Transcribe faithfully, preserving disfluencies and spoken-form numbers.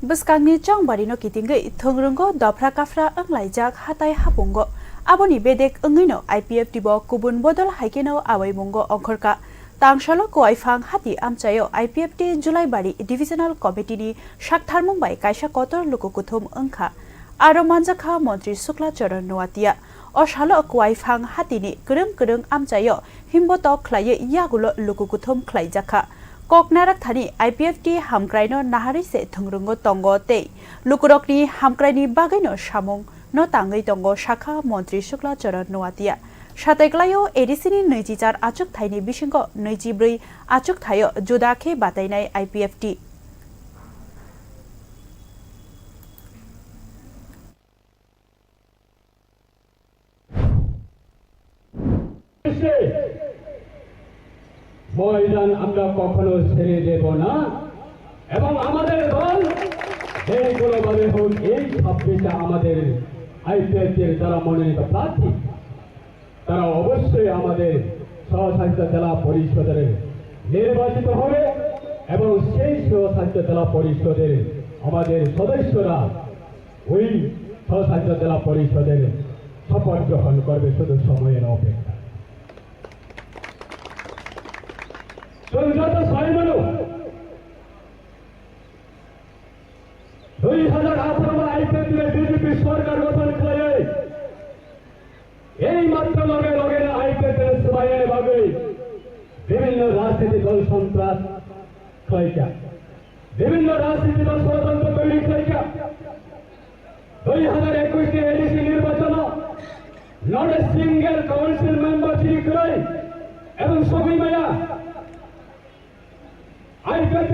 Bwskangni chongbarino kitingwi thwngrwngo dophra kaphra wnglaijak hatai hapungo. Aboni bedek wngwino I P F T bo kubun bodol haikheno awaimungo ongkhorkha. Tangsalo Kuaiphang hati amchaio I P F T Julaibari Divisional Committee ni saktharmung bai kaisa kotor luku kuthum wngkha. Aro manjakha Montri Shukla Charan Noatia. O salo Kuaiphang hatini kwrwng kwrwng amchaio himbotok khlaiwi yagulo luku kuthum khlaijakha. Kok narak thani I P F T hamkraino naharwi se thwngrwngo tongo tei lukurokni hamkraini bagwino samung no tangwi tongo, sakha Montri Shukla Charan Noatia. Satai klaio A D C ni nwichi char achuk thaini bisingo nwichi bwrwi achuk thaio juda khe batainai I P F T. ময়দান আমরা কখনো ছেড়ে দেব না এবং আমাদের দল যে কোনোভাবে হোক এই ছাব্বিশে আমাদের আইপিএফটির যারা মনোনীত প্রার্থী তারা অবশ্যই আমাদের স্বশাসিত জেলা পরিষদের নির্বাচিত হবে এবং সেই স্বশাসিত জেলা পরিষদের আমাদের সদস্যরা ওই স্বশাসিত জেলা পরিষদের শপথ গ্রহণ করবে শুধু সময়ের অপেক্ষা। শুধু যত সময় মানুষ দুই হাজার আঠারো আইপিএফ বিজেপি সরকার গঠন করে এই মাত্র লগে লগে আইপিএফ সবাই ভাবে বিভিন্ন রাজনীতি দল সন্ত্রাস খাইকা বিভিন্ন রাজনীতি দল ষড়যন্ত্র তৈরি খাইকা দুই হাজার একুশ এডিসি নির্বাচন not a single council member chiri krai এবং সবই মায়া আইপিএফ